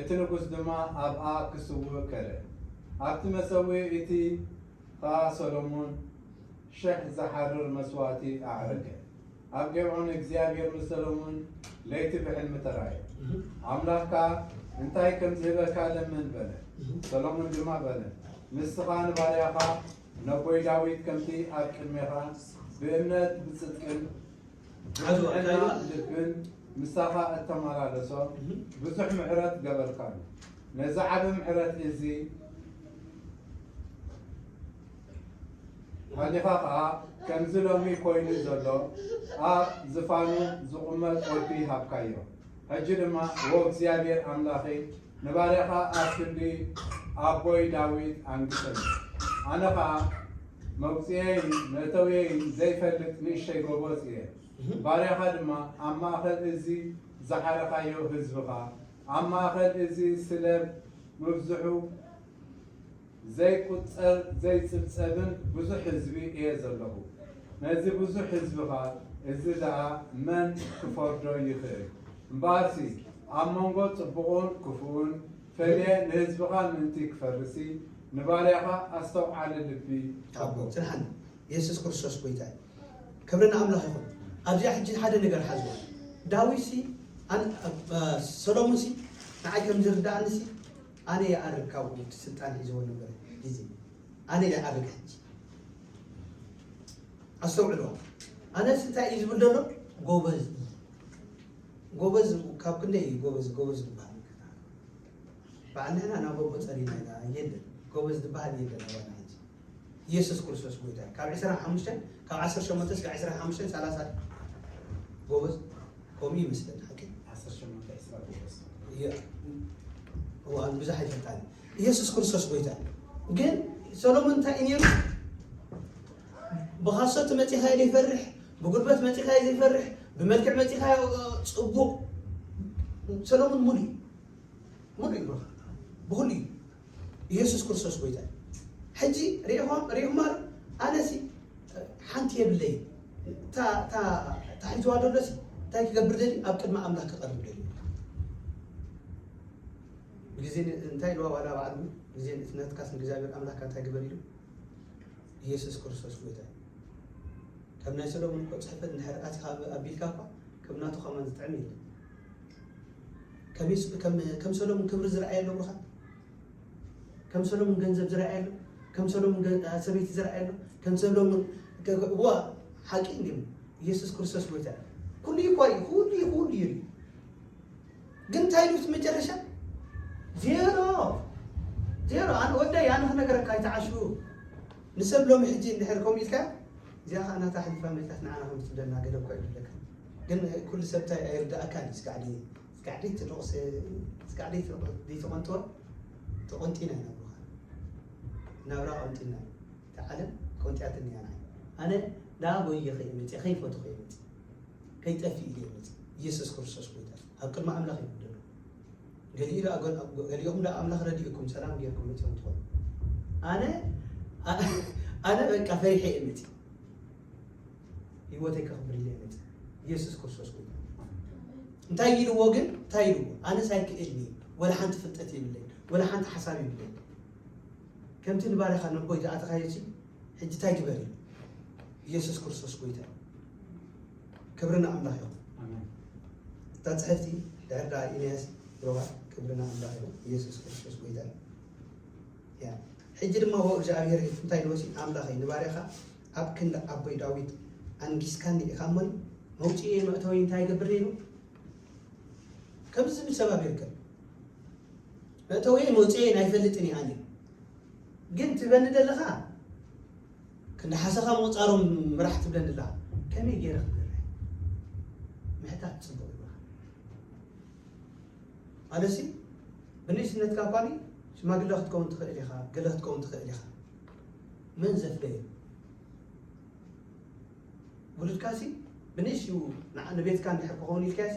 እቲ ንጉስ ድማ ኣብኣ ክስውእ ከደ። ኣብቲ መሰውኢ እቲ ኸኣ ሰሎሞን ሽሕ ዝሓርር መስዋእቲ ኣዕረገ። ኣብ ጌብዖን እግዚኣብሔር ንሰሎሞን ለይቲ ብሕልሚ ተራእየ። ኣምላኽካ እንታይ ከም ዝህበካ ለምን በለ። ሰሎሞን ድማ በለ፣ ንስኻ ንባርያኻ ነቦይ ዳዊት ከምቲ ኣብ ቅድሜኻ ብእምነት ብጽድቅን ሓዙ ብንዕና ኣካይዱ። ልብን ምሳኻ እተመላለሶ እህ። ብዙሕ ምሕረት ገበርካሉ። ነዚ ዓቢ ምሕረት እዚ ሓሊኻ ኸኣ ከምዚ ሎሚ ኮይኑ ዘሎ ኣብ ዝፋኑ ዝቕመጥ ወዲ ሃብካዮ። ሕጂ ድማ፣ ዎ እግዚኣብሔር ኣምላኸይ፣ ንባርያኻ ኣብ ክንዲ ኣቦይ ዳዊት ኣንግሰኒ። ኣነ ኸኣ መውጽኤይን መእተውየይን ዘይፈልጥ ንእሽተይ ጎበዝ እየ። ባርያኻ ድማ ኣብ ማእከል እዚ ዝሓረኻዮ ህዝብኻ፣ ኣብ ማእከል እዚ ስለ ምብዝሑ ዘይቁጸር ዘይጽብጸብን ብዙሕ ህዝቢ እየ ዘለኹ። ነዚ ብዙሕ ህዝብኻ እዚ ደኣ መን ክፈርዶ ይኽእል? እምበኣርሲ ኣብ መንጎ ጽቡቕን ክፉእን ፈልየ ንህዝብኻ ምእንቲ ክፈርሲ ንባርያኻ ኣስተውዓሊ ልቢ ሃቦ። ጽንሓኒ። የሱስ ክርስቶስ ጎይታ እዩ። ክብሪ ንኣምላኽ ይኹን። ኣብዚኣ ሕጂ ሓደ ነገር ሓዝዋ። ዳዊትሲ ኣን-፣ እ፣ ሰሎሞንሲ ንዓይ ከም ዝርድኣንሲ ኣነ ይኣርግ ካብኡ እቲ ስልጣን ሒዝዎ ነበረ ግዜ። ኣነ ኢለ ኣበይ ሕጂ? ኣስተውዕልዎ። ኣነስ እንታይ እዩ ዝብል ዘሎ? ጎበዝ እዩ። ጎበዝ ካብ ክንደይ እዩ ጎበዝ፣ ጎበዝ ዝበሃል? በዓል ንሕና ናብ ኣቦ ጸሊና ኢና፣ የለን። ጎበዝ ዝበሃል የለን ኣባና ሕጂ። ኢየሱስ ክርስቶስ ጎይታ እዩ። ካብ ዕስራን ሓሙሽተን፣ ካብ ዓሰርተ ሸሞንተ እስከ ዕስራን ሓሙሽተን፣ ሰላሳ ጎበዝ፣ ከምኡ ይመስለኒ ሓቂ። ዓሰርተ ሸሞንተ ዕስራ ጎበዝ። እየ። እዋን ብዙሕ ኣይፈልጣን። ኢየሱስ ክርስቶስ ጎይታ እዩ። ግን ሰሎሞን እንታይ እዩ ነይሩ? ብኻሶት መጺኻዮ ዘይፈርሕ፣ ብጉልበት መጺኻዮ ዘይፈርሕ፣ ብመልክዕ መጺኻዮ ጽቡቕ። ሰሎሞን ሙሉእ እዩ። ሙሉእ እዩ ብሩኽ። ብኹሉ እዩ። ኢየሱስ ክርስቶስ ጎይታ እዩ። ሕጂ ሪኢኹም፣ ሪኢኹም ኣሎ? ኣነሲ ሓንቲ የብለይ። እታ፣ እታ፣ እታ ሒዝዋ ደሎሲ እንታይ ክገብር ደልዩ? ኣብ ቅድሚ ኣምላኽ ክቐርብ ደልዩ። ብግዜ ን-፣ እንታይ ኢልዋ ዋላ ባዕሉ? ብግዜ ንእስነትካስ ንእግዚኣብሔር ኣምላኽካ እንታይ ግበር ኢሉ? ኢየሱስ ክርስቶስ ጎይታ እዩ። ከም ናይ ሰሎሞን እኮ ጽሕፈት እንድሕር ኣቲኻ ኣብ-፣ ኣቢልካ እኳ ከም ናቱ ከማን ዝጥዕም የለን። ከም የሱ-፣ ከም፣ ከም ሰሎሞን ክብሪ ዝረኣየሉ ብሩኻት፣ ከም ሰሎሞን ገንዘብ ዝረኣየሉ፣ ከም ሰሎሞን ገ-፣ ሰበይቲ ዝረኣየሉ፣ ከም ሰሎሞን ገ-፣ ገ-፣ ዋ፣ ሓቂ እንዲም ኢየሱስ ክርስቶስ ጎይታ እዩ። ኩሉ እዩ እኮ እዩ፣ ኩሉ እዩ፣ ኩሉ እዩ። ግን እንታይ ኢሉ እቲ መጨረሻ? ዜሮ፣ ዜሮ። ኣነ ወደይ፣ ኣነ ክነገረካ ኣይትዓሹ። ንሰብ ሎሚ ሕጂ እንድሕር ከምኡ ኢልካ፣ እዚኣ ኸዓ ናታ ኣሕሊፋ መጺኣት ንዓና ከም ትብለና ገለ እኳ ይብለካ። ግን ኩሉ ሰብ እንታይ ኣይርድኣካን እዩ። ስጋዕ ድየ፣ ስጋዕ ድየ ትደቑስ፣ ስጋዕ ድየ ትደቑ-፣ ድየ ትቖንጥወ? ተቖንጢና ኢና ብሩኻ። ናብራ ቆንጢና እዩ። እታ ዓለም ቆንጢያትኒ እያ ንዓይ። ኣነ ደኣ ጎየ ከይመጽእ፣ ከይፈቱ ከይመጽእ፣ ከይጠፍእ ኢለ እየ መጽእ። ኢየሱስ ክርስቶስ ጎይታ እዩ። ኣብ ቅድሚ ኣምላኽ እዩ ዘሎ። ገሊኡ ደኣ፣ ገሊኦም ደኣ ኣምላኽ ረዲኡኩም ሰላም ጌርኩም መጺኦም ትኾኑ። ኣነ፣ ኣነ በቃ ፈሪሐ እየ መጽእ። ህይወተይ ከኽብር ኢለ እየ መጽእ። ኢየሱስ ክርስቶስ ጎይታ። እንታይ ኢልዎ ግን? እንታይ ኢልዎ? ኣነስ ኣይክእልን እየ። ወላ ሓንቲ ፍልጠት የብለይ። ወላ ሓንቲ ሓሳብ የብለይ። ከምቲ ንባርያኻ ነቦይ ዝኣተኻዮ ሲ፣ ሕጂ እንታይ ግበር እዩ? ኢየሱስ ክርስቶስ ጎይታ እዩ። ክብሪ ንኣምላኽ ይኹን። ኣሜን። እታ ጽሕፍቲ ድሕር ደኣ ኢንያስ ሮባ፣ ክብሪ ንኣምላኽ ይኹን። ኢየሱስ ክርስቶስ ጎይታ እዩ። ያ። ሕጂ ድማ ወእግዚኣብሔር እንታይ ኢልዎ ሲ፣ ኣምላኸይ ንባርያኻ ኣብ ክንዲ ኣቦይ ዳዊት ኣንጊስካኒ ኢኻ እሞ፣ መውጽኤ መእተወይ እንታይ ይገብር ነይሩ? ከምዚ ዝብል ሰብ ኣብ ይርከብ። መእተወይን መውፅኤን ኣይፈልጥን እየ ኣነ። ግን ትብለኒ ዘለኻ ክንዲ ሓሰኻ ምቑፃሮም ምራሕ ትብለኒ ኣለኻ። ከመይ ገይረ ክመርሕ? ምሕታት ፅቡቕ ይብልኻ። ማለትሲ ብንእስነትካ እኳ ሽማግለ ክትከውን ትኽእል ኢኻ፣ ገለ ክትከውን ትኽእል ኢኻ። መን ዘፍረየ? ውሉድካሲ ብንእሽትኡ ንዓ-፣ ንቤትካ እንድሕር ክኸውን ኢልካሲ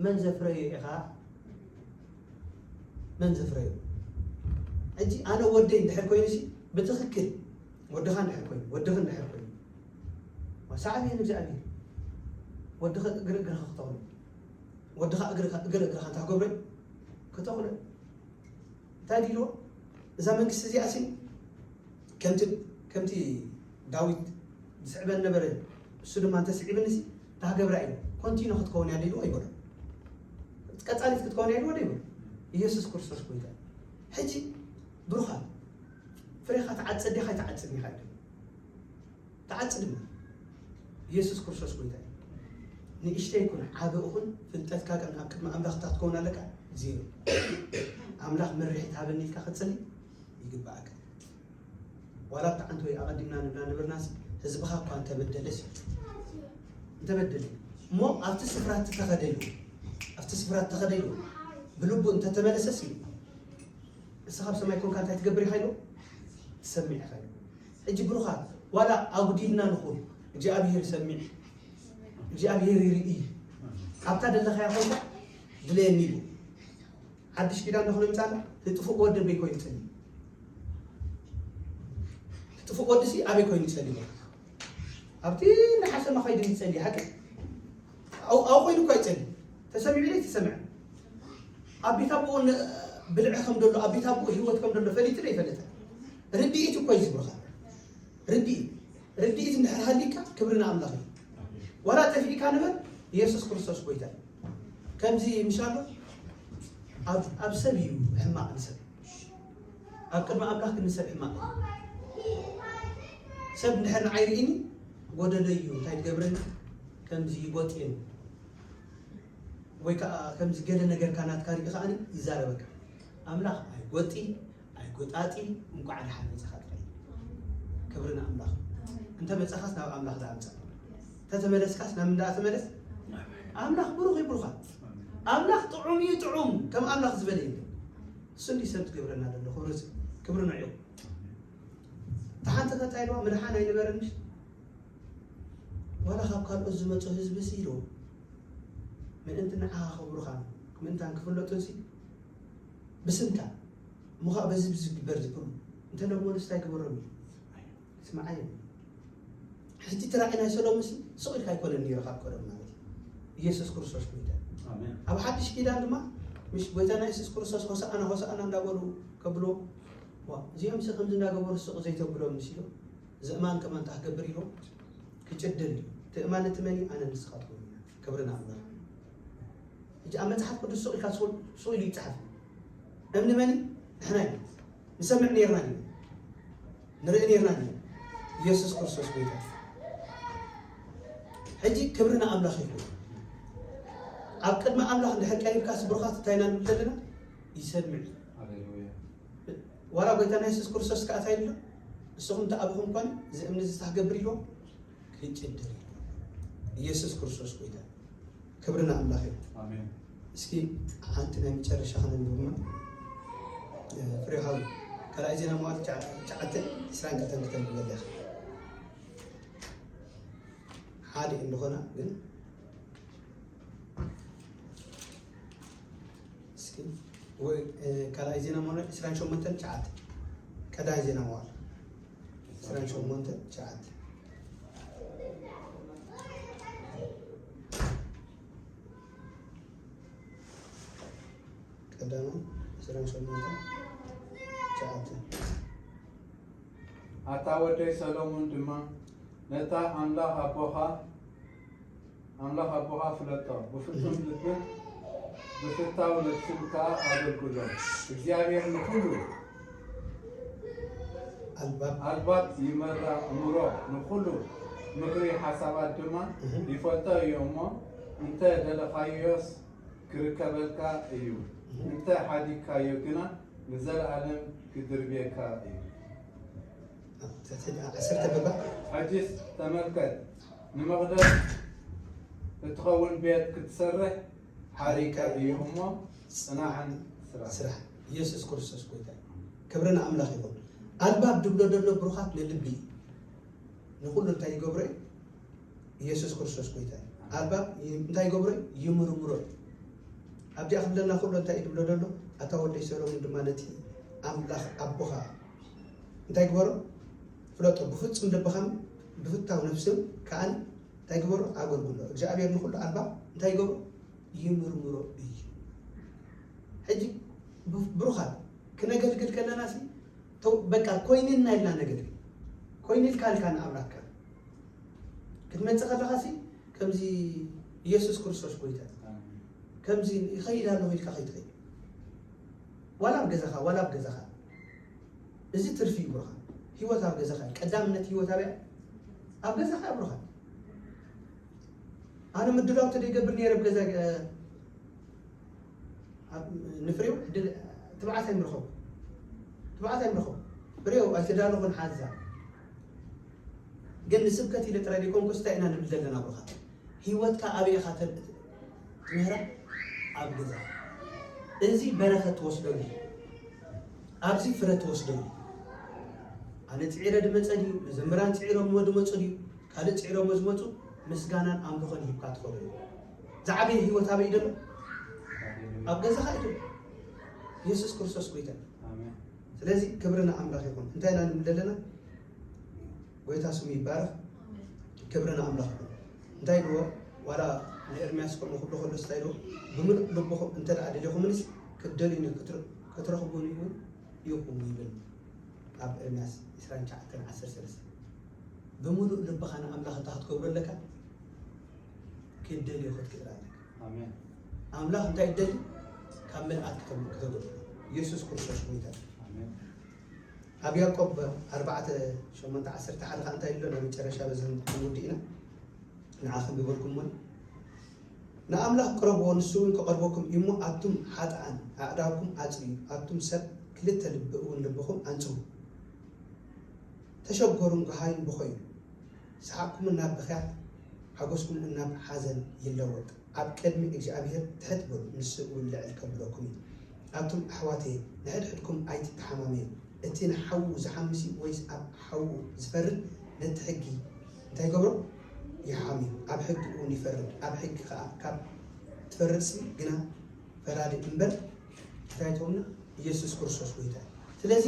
መን ዘፍረዮ ኢኻ? መን ዘፍረዮ? ሕጂ ኣነ ወደይ እንድሕር ኮይኑሲ ብትኽክል ወድኻ እንድሕር ኮይኑ፣ ወድኺ እንድሕር ኮይኑ፣ ሳዕቤን እግዚኣብሔር ወድኺ እግሪ እግርኻ ክተኽሎ፣ ወድኻ እግርኻ፣ እግሪ እግርኻ እንታይ ክገብሮ እዩ? ክተኽሎ። እንታይ ድዩ ኢልዎ? እዛ መንግስቲ እዚኣሲ ከምቲ፣ ከምቲ ዳዊት ዝስዕበን ነበረ፣ እሱ ድማ እንተስዒብንሲ እታ ሃገብራ እዩ ኮንቲኖ ክትከውን እያ ድልዎ ይበሎ። ቀጻሊት ክትከውን እያ ድልዎ ይበሎ። ኢየሱስ ክርስቶስ ጎይታ እዩ። ሕጂ ብሩኻት፣ ፍሬኻ ትዓጽድ ዲኻ ኣይትዓጽድን ኢኻ ይብል። ተዓጽድና። ኢየሱስ ክርስቶስ ጎይታ እዩ። ንእሽተይ ይኹን ዓቢ ይኹን ፍልጠትካ ከም ኣብ ቅድሚ ኣምላኽ እንታይ ክትከውን ኣለካ? ዜሮ። ኣምላኽ ምርሒት ሃበኒ ኢልካ ክትጽሊ ይግባኣካ። ዋላ ብታዓንቲ ወይ ኣቐዲምና ንብላ ነበርናስ ህዝብኻ እኳ እንተበደለስ እዩ። እንተበደለ እሞ ኣብቲ ስፍራ እተኸደሉ፣ ኣብቲ ስፍራ እተኸደሉ ብልቡ እንተተመለሰስ እዩ። ንስኻ ኣብ ሰማይ ኮንካ እንታይ ትገብር ኢኻ ኢሉ? ትሰምዕ ኢኻ ኢሉ። ሕጂ ብሩኻት፣ ዋላ ኣጉዲልና ንኹን፣ እግዚኣብሔር ይሰምዕ፣ እግዚኣብሔር ይርኢ። ኣብታ ደለኻያ ኮንካ ድለየኒ ኢሉ። ሓድሽ ኪዳን ንኹን ይምጻና፣ ንጥፉእ ወዲ ኣበይ ኮይኑ ይጸሊ? ንጥፉእ ወዲ ሲ ኣበይ ኮይኑ ይጸሊ? ኣብቲ ንሓሰማ ኸይዱ ይጸሊ፣ ሓቂ? ኣው-፣ ኣው ኮይኑ እኮ ይጸሊ። ተሰሚዑ ዶ ኣይተሰምዐ? ኣብ ቤት ኣቦኡ ን-፣ ብልዒ ከም ደሎ፣ ኣብ ቤት ኣቦኡ ህይወት ከም ደሎ ፈሊጡ ዶ ኣይፈለጠ? ርድኢት እኮ እዩ ዝብልኻ። ርድኢት። ርድኢት እንድሕር ሃሊካ ክብሪ ንኣምላኽ እዩ። ዋላ ጠፊእካ ንበል፣ ኢየሱስ ክርስቶስ ጎይታ እዩ። ከምዚ ምሻሎ ኣብ፣ ኣብ ሰብ እዩ ሕማቕ ንሰብ። ኣብ ቅድሚ ኣምላኽ ግን ንሰብ ሕማቕ እዩ። ሰብ እንድሕር ንዓይ ርኢኒ ጎደሎ እዩ፣ እንታይ ትገብረኒ? ከምዚ ይጎጥየኒ ወይ ከዓ ከምዚ ገለ ነገርካ ናትካ ርኢ ከዓኒ ይዛረበካ። ኣምላኽ ኣይጎጢ ኣይጎጣጢ። እንኳዕ ደሓን መጻኻ ጥራይ። ክብሪ ንኣምላኽ። እንተ መጻኻስ ናብ ኣምላኽ ደኣ ምጻእ፣ እንተ ተመለስካስ ናብ ምንዳ ተመለስ። ኣምላኽ ብሩኽ ይብሩኻ። ኣምላኽ ጥዑም እዩ፣ ጥዑም ከም ኣምላኽ ዝበለ የለን። እሱ እንዲ ሰብ ትገብረና ዘሎ ክብሪ፣ ክብሪ ንዕኡ። ተሓንተ እንታይ ኢልዋ? ምድሓን ኣይነበረንሽ? ዋላ ካብ ካልኦት ዝመፁ ህዝቢ ሲ ኢልዎ ምእንቲ ንዓኻ ከብሩኻን ምእንታን ክፍለጡን ሲ ብስምካ እሞ ከዓ በዚ ዝግበር ዝብሉ እንተለምወሉስ እንታይ ግበሮም እዩ? ስምዓዮም። ሕጂ እቲ ራእይ ናይ ሰሎሞን ሲ ስቕ ኢልካ ኣይኮነን ነይሩ ካብ ቀደም ማለት እዩ። ኢየሱስ ክርስቶስ ጎይታ እዩ። ኣሜን። ኣብ ሓድሽ ኪዳን ድማ ምስ ጎይታና የሱስ ክርስቶስ ሆሳዕና ሆሳዕና እንዳበሉ ከብልዎ ዋ እዚኦም ሲ ከምዚ እንዳገበሩ ስቕ ዘይተብሎም ንሲሎ ዝእማን ከማን እንታይ ክገብር ኢልዎ ክጭድል እዩ። እቲ እማን እቲ መን እዩ? ኣነ ንስኻትኩም ኢና። ክብሪ ንኣምላኽ። ሕጂ ኣብ መጽሓፍ ቅዱስ ስቕ ኢልካ ስቕ ኢሉ ይጽሓፍ። እምኒ መን እዩ? ንሕና ኢና። ንሰምዕ ነይርና ኢና። ንርኢ ነይርና ኢና። ኢየሱስ ክርስቶስ ጎይታ እዩ። ሕጂ ክብሪ ንኣምላኽ ይኹን። ኣብ ቅድሚ ኣምላኽ እንድሕር ቀሪብካስ ብሩኻት እንታይ ኢና ንብል ዘለና? ይሰምዕ እዩ። ሃሌሉያ። ዋላ ጎይታና የሱስ ክርስቶስ ከኣ እንታይ ኢሉ? ንስኹም ተኣብኹም ኮነ እዚ እምኒ እዚ እንታይ ክገብር ኢልዎ? ክጭድር ኢልዎ። ኢየሱስ ክርስቶስ ጎይታ። ክብሪ ንኣምላኽ እዩ። ኣሜን። እስኪ ሓንቲ ናይ መጨረሻ ከነንብብና። እ፣ ፍሬው ሓዊ፣ ካልኣይ ዜና መዋዕል ትሽዓ-፣ ትሽዓተ ዕስራን ክልተን ክተንብበልና ኢኻ። ሓደ እንደኾና ግን እስኪ ወይ፣ እ፣ ካልኣይ ዜና መዋዕል ዕስራን ሸሞንተን ትሽዓተ። ቀዳማይ ዜና መዋዕል ዕስራን ሸሞንተን ትሽዓተ። ቀዳማይ ዕስራን ሸሞንተን ትሽዓተ። ኣታ ወደይ ሰሎሞን ድማ ነታ ኣምላኽ ኣቦኻ፣ ኣምላኽ ኣቦኻ ፍለጦ፣ ብፍጹም ልብን ብፍታው ነፍስን ከኣ ኣገልግሎ። እግዚኣብሔር ንኹሉ ኣልባብ ኣልባብ ይመራ፣ እምሮ ንኹሉ ምኽሪ ሓሳባት ድማ እህ። ይፈልጦ እዩ እሞ፣ እንተ ደለኻዮስ ክርከበልካ እዩ፣ እህ። እንተ ሓዲግካዮ ግና ንዘለኣለም ክድርብየካ እዩ። ኣብ ትሕቲ ደኣ ዓሰርተ ገባ። ሕጂስ ተመልከት፣ ንመቕደስ እትኸውን ቤት ክትሰርሕ ሓሪካ እዩ እሞ፣ ጽናዕን ስራሕ። ስራሕ። ኢየሱስ ክርስቶስ ጎይታ እዩ። ክብሪ ንኣምላኽ ይኹን። ኣልባብ ድብሎ ዘሎ ብሩኻት ንልቢ እዩ። ንኹሉ እንታይ ይገብሮ እዩ? ኢየሱስ ክርስቶስ ጎይታ እዩ። ኣልባብ ይ-፣ እንታይ ይገብሮ እዩ? ይምርምሮ እዩ። ኣብዚኣ ክብለና ከሎ እንታይ እዩ ድብሎ ዘሎ? ኣታ ወደይ ሰሎሞን ድማ ነቲ ኣምላኽ ኣቦኻ እንታይ ግበሮ? ፍለጦ። ብፍጹም ልብኻን ብፍታው ነፍስን ከኣን እንታይ ግበሮ? ኣገልግሎ። እግዚኣብሔር ንኹሉ ኣልባብ እንታይ ይገብሮ? ይምርምሮ እዩ። ሕጂ ብ-፣ ብሩኻት ክነገልግል ከለና ሲ ተው-፣ በቃ ኮይንልና ኢልና ነገልግል። ኮይንልካ ኢልካ ንኣምላኽካ ክትመጽእ ከለኻ ሲ ከምዚ ኢየሱስ ክርስቶስ ጎይታ እዩ። ኣሜን። ከምዚ ይኸይድ ኣለኹ ኢልካ ከይትኸይድ። ዋላ ኣብ ገዛኻ፣ ዋላ ኣብ ገዛኻ። እዚ ትርፊ እዩ ብሩኻ። ህይወት ኣብ ገዛኻ እዩ። ቀዳምነት ህይወት ኣበይ? ኣብ ገዛኻ እዩ ብሩኻ። ኣነ ምድላው ተደይገብር ነይረ ኣብ ገዛ፣ እ፣ ኣብ፣ ንፍሬው ድል-፣ ትብዓት ኣይምረኸቡ። ትብዓት ኣይምረኸቡ። ፍሬው ኣይተዳለኹን ሓዛ። ግን ንስብከት ኢለ ጥራይ ደይኮንኩስ እንታይ ኢና ንብል ዘለና ብሩኻ? ህይወትካ ኣበይ ኢኻ ተ-፣ ትምህራ? ኣብ ገዛ። እዚ በረኸት ትወስደሉ። ኣብዚ ፍረ ትወስደሉ። ኣነ ጽዒረ ድመጸ ድዩ? መዘምራን ጽዒሮምዎ ድመጹ ድዩ? ካልእ ጽዒሮምዎ ዝመጹ ምስጋናን ኣምልኾን ሂብካ ትኸዶ። ዝዓበየ ህይወት ኣበይ እዩ ዘሎ? ኣብ ገዛኻ እዩ ዘሎ። ኢየሱስ ክርስቶስ ጎይታ እዩ። ኣሜን። ስለዚ ክብሪ ንኣምላኽ ይኹን። እንታይ ኢና ንብል ዘለና? ጎይታ ስሙ ይባረኽ። ክብሪ ንኣምላኽ ይኹን። እንታይ ኢልዎ? ዋላ ንኤርምያስ ከምኡ ክብሎ ከሎስ እንታይ ኢልዎ? ብምሉእ ልብኹም እንተ ደኣ ደሊኹምንስ ክትደልዩኒ ክትረ-፣ ክትረኽቡኒ እውን ኢኹም ይብል። ኣብ ኤርምያስ ዕስራን ትሽዓተን ዓሰርተ ሰለስተ። ብምሉእ ልብኻ ንኣምላኽ እንተ ክትገብሮ ኣለካ፣ ክትደልዮ ክትክእል ኣለካ። ኣሜን። ኣምላኽ እንታይ ይደሊ? ካብ ምልኣት ክተም-፣ ክተገልግሎ። ኢየሱስ ክርስቶስ ጎይታ እዩ። ኣሜን። ኣብ ያዕቆብ ኣርባዕተ ሸሞንተ ዓሰርተ ሓደ ከዓ እንታይ ኣሎ? ናብ መጨረሻ በዚ ክንውድእ ኢና። ንዓ ከንብበልኩም እሞ፣ ንኣምላኽ ቅረብዎ፣ ንሱ እውን ክቐርበኩም እዩ። እሞ ኣቱም ሓጥኣን፣ ኣእዳውኩም ኣጽርዩ፣ ኣቱም ሰብ ክልተ ልቢ እውን ልብኹም ኣንጽሁ። ተሸገሩን ግሃዩን ብኸዩ፣ ሰሓቕኩምን ናብ ብኽያት፣ ሓጎስኩምን ናብ ሓዘን ይለወጥ። ኣብ ቅድሚ እግዚኣብሔር ትሕት በሉ፣ ንሱ እውን ልዕል ከብለኩም እዩ። ኣቱም ኣሕዋተየ፣ ንሕድሕድኩም ኣይትተሓማመዩ። እቲ ንሓዉ ዝሓምሲ ወይስ ኣብ ሓዉ ዝፈርድ ነቲ ሕጊ እንታይ ይገብሮ? ይሓምዩ። ኣብ ሕጊ እውን ይፈርድ። ኣብ ሕጊ ከዓ ካብ ትፈርድሲ ግና ፈራዲ እምበር እንታይ ትኾንና? ኢየሱስ ክርስቶስ ጎይታ እዩ። ስለዚ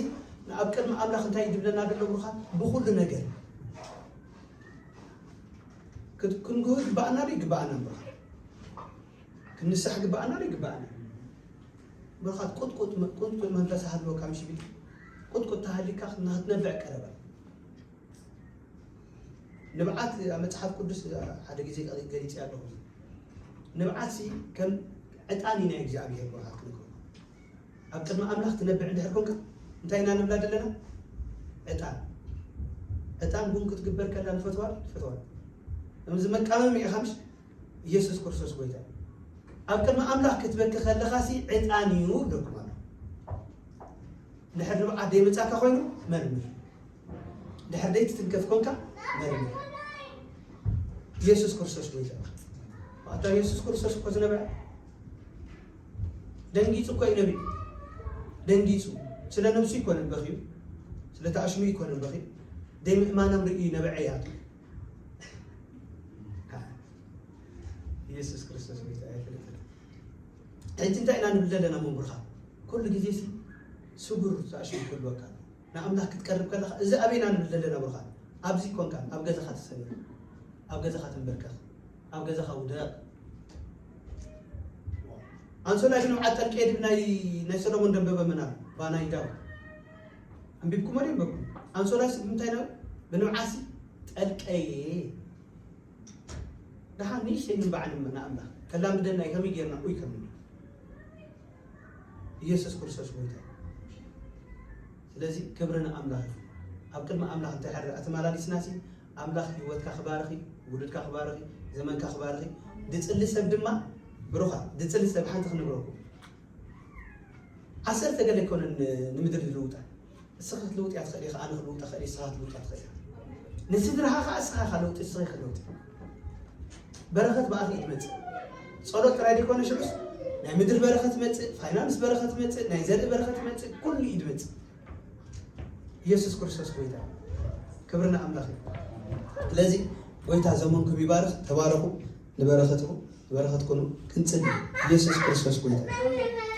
ኣብ ቅድሚ ኣምላኽ እንታይ እዩ ዝብለና ዘሎ ብሩኻት? ብኹሉ ነገር ክት-፣ ክንግሁ ይግባኣና ዶ? ይግባኣና ብሩኻት። ክንንሳሕ ይግባኣና ዶ? ይግባኣና። ብሩኻት ቁጥቁጥ መ-፣ ቁጥቁጥ መንፈስ ሃልወካ ምሽ ቢል ቁጥቁጥ ተሃሊካ ንክትነብዕ ቀረበ። ንብዓት ኣብ መጽሓፍ ቅዱስ ሓደ ግዜ ገሊጸ ኣለኹ። ንብዓትሲ ከም ዕጣን እዩ ናይ እግዚኣብሔር ብሩኻት ክንክሩ። ኣብ ቅድሚ ኣምላኽ ትነብዕ እንድሕር ኮንካ እንታይ ኢና ንብላ ዘለና? ዕጣን። ዕጣን ቡን ክትግበር ከላ ንፈትዋ ዶ? ትፈትዋ። እዚ መቃመሚ ኢኻ ምሽ? ኢየሱስ ክርስቶስ ጎይታ እዩ። ኣብ ቅድሚ ኣምላኽ ክትበኪ ከለኻሲ ዕጣን እዩ ብለኩም ኣሎ። ድሕር ንብዓት ደይመጻካ ኮይኑ መርምር። ድሕር ደይትትንከፍ ኮንካ መርምር። ኢየሱስ ክርስቶስ ጎይታ እዩ። ኣታ ኢየሱስ ክርስቶስ እኮ ዝነበረ ደንጊጹ እኮ እዩ ነቢይ። ደንጊጹ። ስለ ነብሱ ይኮነን በኺዩ። ስለ ተኣሽሙ ይኮነን በኺዩ። ደይ ምእማኖም ርእዩ ነበዐ እያ። ኢየሱስ ክርስቶስ ጎይታ ኣይፈልጥን። ሕጂ እንታይ ኢና ንብል ዘለና መምህርኻ? ኩሉ ግዜ ሲ ስጉር ተኣሽሙ ክህልወካ። ንኣምላኽ ክትቀርብ ከለኻ፣ እዚ ኣበይና ንብል ዘለና ብሩኻት? ኣብዚ ኮንካ፣ ኣብ ገዛኻ ተሰሚር፣ ኣብ ገዛኻ ተንበርከኽ፣ ኣብ ገዛኻ ውደቕ። ኣንሶላይ ብንብዓት ጠልቀየ ድብል ናይ፣ ናይ ሰሎሞን ደንበበ መን ኣሎ? ባናይ ዳዊት። ኣንቢብኩሞ ድዩ? ኣንቢብኩም። ኣንሶላይ ሲ ብምንታይ ነው? ብንብዓት ሲ ጠልቀየ። ደሓን ንእሽተይ ንንባዕ ንመ-፣ ንኣምላኽ። ከላምደና እዩ፣ ከመይ ጌርና ኡይ ከምንብል። ኢየሱስ ክርስቶስ ጎይታ እዩ። ስለዚ ክብሪ ንኣምላኽ እዩ። ኣብ ቅድሚ ኣምላኽ እንተድሕር ኣተመላሊስናሲ፣ ኣምላኽ ህይወትካ ክባርኽ እዩ፣ ውሉድካ ክባርኽ እዩ፣ ዘመንካ ክባርኽ እዩ። ድጽሊ ሰብ ድማ፣ ብሩኻት፣ ድጽሊ ሰብ ሓንቲ ክንብረኩም። ዓሰርተ ገለ ኣይኮነን ን-፣ ንምድሪ ዝልውጣ። እስኻ ክትልውጥ እያ ትኽእል ኢኻ፣ ኣነ ክልውጣ እኽእል እየ፣ እስኻ ክትልውጣ ትኽእል ኢኻ። ንስድራኻ ኸኣ እስኻ ኢኻ ለውጢ፣ እስኻ ኢኻ ለውጢ። በረኸት ብኣኺ እዩ ዝመጽእ። ጸሎት ጥራይ ዘይኮነ ሽዑስ ናይ ምድሪ በረኸት ይመጽእ፣ ፋይናንስ በረኸት ይመጽእ፣ ናይ ዘርኢ በረኸት ይመጽእ፣ ኩሉ እዩ ዝመጽእ። ኢየሱስ ክርስቶስ ጎይታ። ክብሪ ንኣምላኽ እዩ። ስለዚ ጎይታ ዘመንኩም ይባርኽ፣ ተባረኹ፣ ንበረኸት ኢኹም፣ ንበረኸት ኩኑ፣ ክንጽሊ። ኢየሱስ ክርስቶስ ጎይታ።